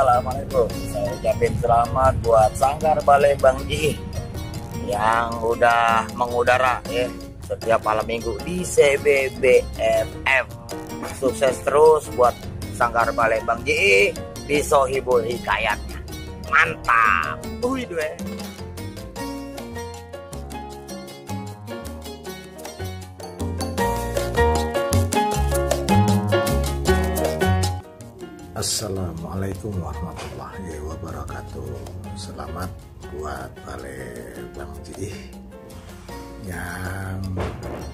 Assalamualaikum. Saya ucapin selamat buat Sanggar Balai Bang Ji yang udah mengudara ya setiap malam minggu di CBB FM. Sukses terus buat Sanggar Balai Bang Ji di Sohibul Hikayatnya. Mantap. Due. Assalamualaikum warahmatullahi wabarakatuh. Selamat buat Balai Bang Ji yang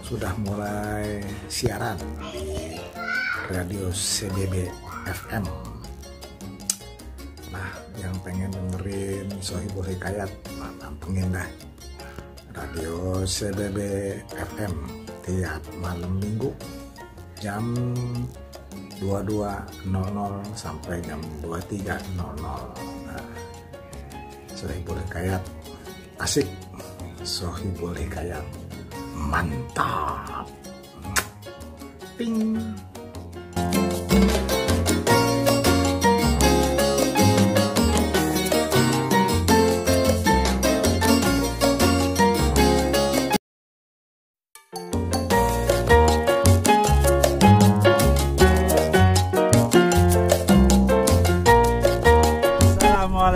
sudah mulai siaran di radio CBB FM. Nah, yang pengen dengerin Sohibul Hikayat, pantengin dah radio CBB FM tiap malam minggu jam 22.00 sampai jam 23.00. Nah, Sohibul Hikayat asik, Sohibul Hikayat mantap. Ping.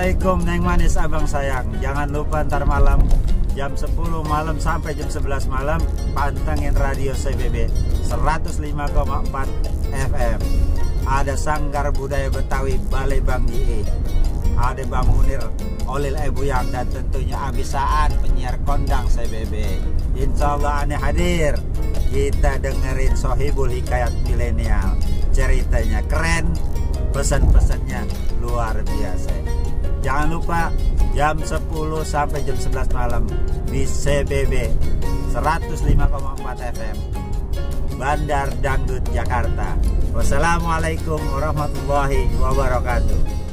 Assalamualaikum Neng Manis Abang Sayang. Jangan lupa ntar malam jam 10 malam sampai jam 11 malam pantengin radio CBB 105,4 FM. Ada Sanggar Budaya Betawi Balai Bang Ji, ada Bang Munir Olil Ebuyang, dan tentunya Abisaan penyiar kondang CBB. Insya Allah aneh hadir. Kita dengerin Sohibul Hikayat milenial. Ceritanya keren, pesan-pesannya luar biasa. Jangan lupa jam 10 sampai jam 11 malam di CBB 105,4 FM Bandar Dangdut Jakarta. Wassalamualaikum warahmatullahi wabarakatuh.